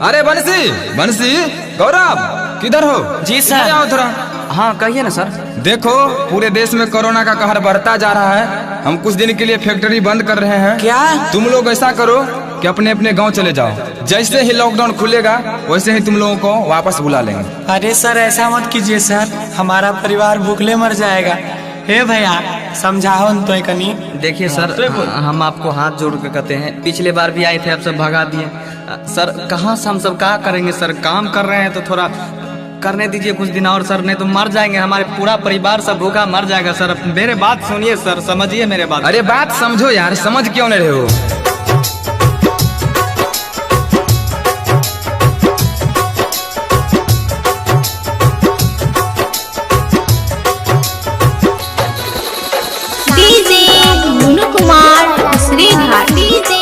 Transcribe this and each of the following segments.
अरे बंसी, बंसी, गौरव किधर हो? जी सर। इधर आओ थोड़ा। हाँ कहिए ना सर। देखो पूरे देश में कोरोना का कहर बढ़ता जा रहा है। हम कुछ दिन के लिए फैक्ट्री बंद कर रहे हैं। क्या? तुम लोग ऐसा करो कि अपने अपने गांव चले जाओ। जैसे ही लॉकडाउन खुलेगा वैसे ही तुम लोगों को वापस बुला लेंगे। अरे सर ऐसा मत कीजिए सर, हमारा परिवार भूखले मर जाएगा। हे भैया समझाओ न तो कनी। देखिए सर, हम आपको हाथ जोड़ के कहते हैं, पिछले बार भी आए थे आप सब भगा दिए। सर कहाँ से हम सब क्या करेंगे सर? काम कर रहे हैं तो थोड़ा करने दीजिए कुछ दिन और सर, नहीं तो मर जाएंगे, हमारे पूरा परिवार सब भूखा मर जाएगा सर। मेरे बात सुनिए सर, समझिए मेरे बात। अरे बात समझो यार, समझ क्यों नहीं रहे हो? DJ Munu Kumar Shrighat, DJ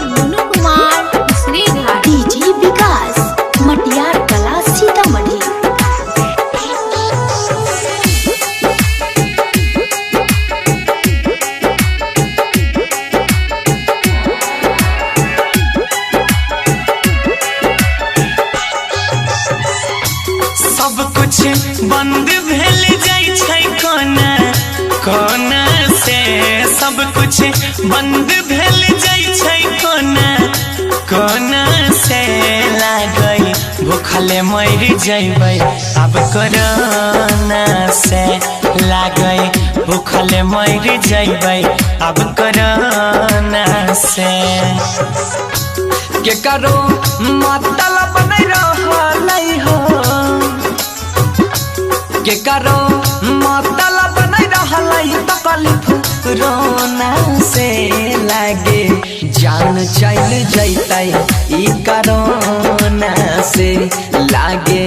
Munu Kumar Shrighat, DJ Vikas Matiyar Kala Sitamarhi. सब कुछ बंद भेल जाय छै कोना कोना से, सब कुछ बंद भेल जाय छै कोना कोना से। लागै भूखले मर जैबै अब कोरोना से, लागै भूखले मर जैबै अब कोरोना से। के करो मतलब नहीं रहलै हो, के करो मतलब नहीं रहलै तकलीफ रोना से। लागे जान चल जैतै ई करोना से, लागे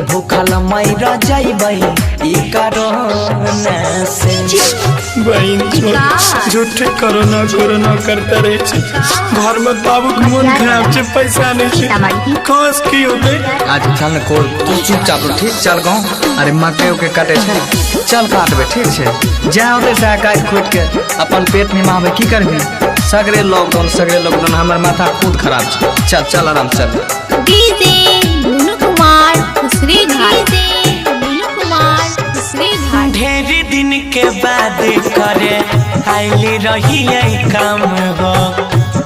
भूखल मर जैबै ई करोना से। बहिन झूठे कोरोना कोरोना करते रहे छै, घर में बाबू के मन खराब छै, पैसा नहीं छै, सीतामढ़ी। कस की होते। आज चल ने कोल, तू चुपचाप रह, ठीक? चल गाँव। अरे मकई उके कटे छै, चल काटबे, ठीक छै? जा होते से काटि खोटि के अपन पेट निमाबे, की करबी? सगरे लॉकडाउन सगरे लॉकडाउन, हमर माथा खुद खराब छै। चल चल आराम चल। DJ Munu Kumar Shrighat, DJ Munu Kumar Shrighat. ढेर दिन के बाद करे आइली रही काम हो,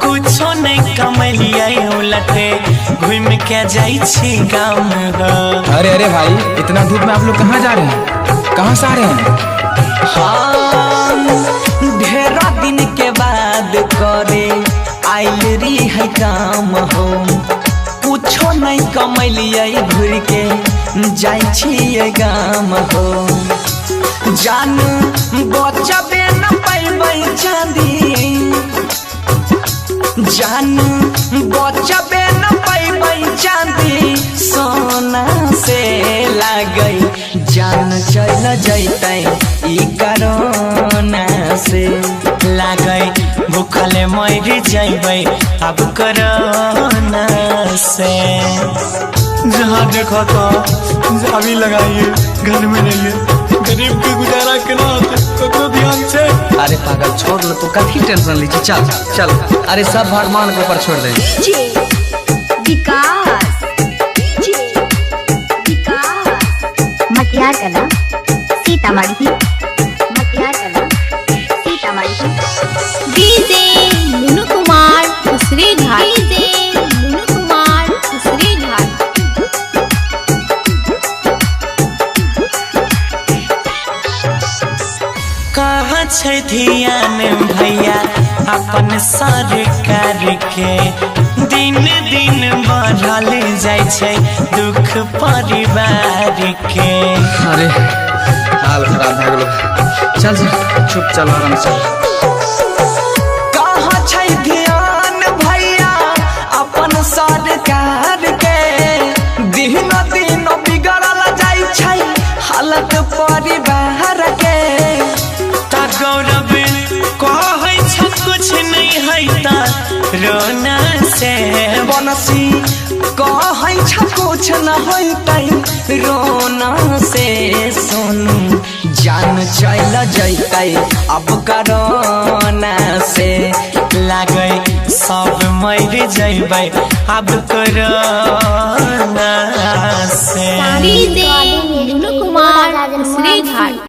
कुछो नहीं कमलिए उलटे घूम के जाई छी गाम हो। अरे अरे भाई, इतना धूप में आप लोग कहाँ जा रहे हैं? कहाँ से आ रहे हैं? हाँ, ढेरा दिन के बाद करे आइल री है काम हो, कुछो नहीं कमैलिए घूर के जाइ छियै गाम हो। जान बचबे न पैबै चांदी, जान बचबे न पैबै चांदी सोना से। लागै जान चल जैतै ई करोना से, लागै भूखले मर जैबै अब कोरोना से। जहाँ देखो तो चाबी लगाइए घर में रहिए, गरीब के गुजारा केना होते ककरो ध्यान छै। अरे पागल छोड़ ले तू, कथी टेंशन ली छी? चल चल, अरे सब भगवान के ऊपर छोड़ दे। डीजे विकास, DJ Vikas Matiyar Kala Sitamarhi, Matiyar Kala Sitamarhi. DJ Munu Kumar Shrighat, DJ Munu Kumar Shrighat. कहाँ छै ध्यान भैया अपन सरकार के, दिन दिन बढ़ल जाइ छै दुख परिवार के। अरे हाल खराब भए गेलो। चल चल चुप चल आराम से। कहाँ छै ध्यान भैया अपन सरकार के, दिन दिन बिगड़ल जाइ छै हालत परिवार के। ता गौरव कहै छ कुछ नहीं है ता रोना से। बनसी कहै छ कुछ न होइतै रोना से। सोनू जान चल जैतै अब करोना से, लागै सब मर जैबै अब कोरोना डीजे नुनू कुमार उसरी घाट।